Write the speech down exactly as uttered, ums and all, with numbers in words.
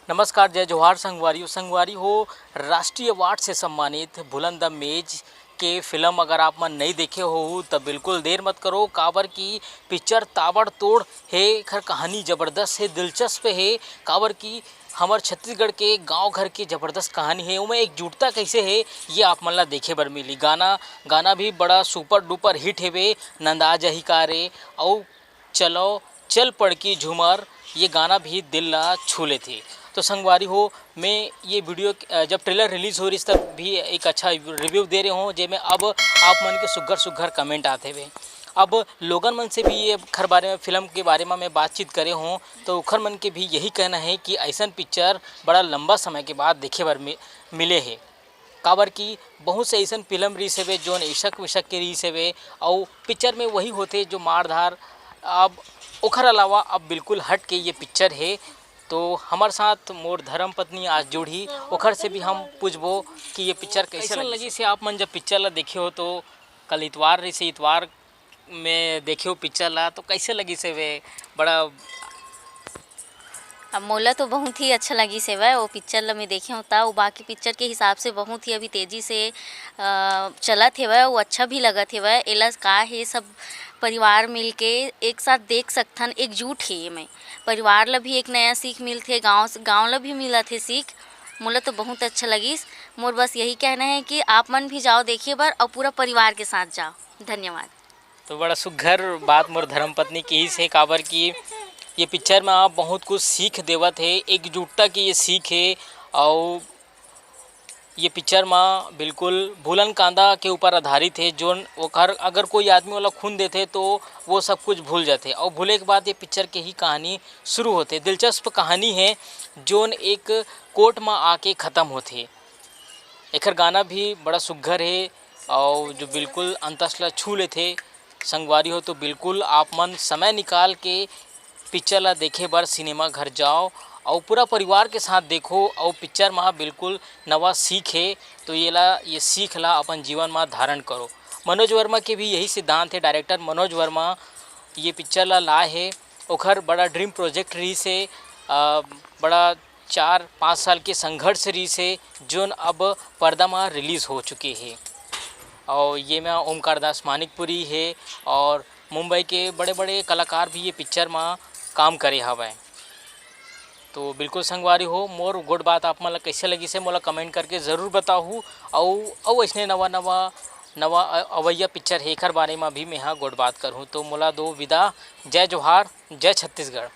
नमस्कार, जय जोहार संगवारी हो। संगवारी हो, राष्ट्रीय अवार्ड से सम्मानित भूलन द मेज के फिल्म अगर आप मन नइ देखे होहू, त बिल्कुल देर मत करो, काबर कि पिक्चर ताबड़तोड़ हे, एखर कहानी जबरदस्त हे, दिलचस्प हे, काबर कि हमर छत्तीसगढ़ के गांव घर के जबरदस्त कहानी हे। ओमा एकजुटता कइसे हे, ये आप मन ला देखे बर मिली। गाना, गाना भी बड़ा सुपर डुपर हिट हेवे, नंदा जही का रे, अउ चलो चल पड़की झूमर, ये गाना भी दिल ला छू लेथे। तो संगवारी हो, मैं ये वीडियो, अ, जब ट्रेलर रिलीज हो रहिस तब भी एक अच्छा रिव्यू दे रहे हों, जेमे अब आप मन के सुग्घर सुग्घर कमेंट आत हेवे। अब लोगन मन से भी ये खर बारे में, फिल्म के बारे में मैं बातचीत करे हों, तो ओखर मन के भी यही कहना हे कि अइसन पिक्चर बड़ा लंबा समय के बाद देखे बर मि-, मिले हे। काबर कि बहुत से अइसन फिल्म रिहिस हेवे, जोन इशक विशक के रिहिस हेवे, अउ पिक्चर में वही होथे जो मारधार। अब ओखर अलावा अब बिल्कुल हट के ये पिक्चर हे। तो हमर साथ मोर धर्म पत्नी आज जुड़ही, ओखर से भी हम पूछबो कि ये पिक्चर कइसे कइसन लगिस। लगिस हे। आप मन जब पिक्चर ला देखे हो तो कल इतवार रिहिस हे, इतवार में देखे हो पिक्चर ला, तो कइसे लगिस हेवे? बड़ा अब मोला तो बहुत ही अच्छा लगिस हेवय, वो पिक्चर ल मैं देखे हूँ, त वो बाकी पिक्चर के हिसाब से बहुत ही अभी तेजी से, अ, चलत हेवय, वो अच्छा भी लगत हेवय। एला का हे, सब परिवार मिल के एक साथ देख सकथन, एकजुट हे एमे। परिवार ल भी एक नया सीख मिलथे, गाँव स-, गाँव ल भी मिलत हे सीख। मोला तो बहुत अच्छा लगिस। मोर बस यही कहना हे कि आप मन भी जाओ देखे बर अउ पूरा परिवार के साथ जाओ। धन्यवाद। तो बड़ा सुघर बात मोर धर्मपत्नी किहिस हे, काबर कि ये पिक्चर म बहुत कुछ सीख देवत हे, एकजुटता के ये सीख हे। अउ ये पिक्चर म बिल्कुल भूलन कांदा के ऊपर आधारित हे, जोन ओकर अगर कोई आदमी ओला खून देथे तो वो सब कुछ भूल जाथे, अउ भूले के बाद ये पिक्चर के ही कहानी शुरू होथे। दिलचस्प कहानी हे, जोन एक कोर्ट म आके ख़त्म होथे। एखर गाना भी बड़ा सुघर हे, अउ जो बिल्कुल अंतस ला छू लेथे। संगवारी हो, तो बिल्कुल आप मन समय निकाल के पिक्चर ला देखे बर सिनेमा घर जाओ, अउ पूरा परिवार के साथ देखो, अउ पिक्चर मा बिल्कुल नवा सीख हे, तो ये ला, ये सीख ला अपन जीवन मा धारण करो। मनोज वर्मा के भी यही सिद्धांत हे, डायरेक्टर मनोज वर्मा ये पिक्चर ला लाए हे। ओखर बड़ा ड्रीम प्रोजेक्ट रहिस हे, अ, बड़ा चार पाँच साल के संघर्ष रहिस हे, जोन अब पर्दा म रिलीज हो चुके हे। अउ ये म ओमकार दास मानिकपुरी हे अउ मुंबई के बड़े-बड़े कलाकार भी ये पिक्चर म काम करे हवय। तो बिल्कुल संगवारी हो, मोर गोठ बात आप मन ल कइसे लगिस हे, मोला कमेंट करके जरूर बताहू। अउ, अउ अइसने नवा-नवा, नवा अ-, अवइया पिक्चर हे, एखर बारे म भी मेंहा गोठ बात करहूँ। तो मोला दो विदा, जय जोहार, जय छत्तीसगढ़।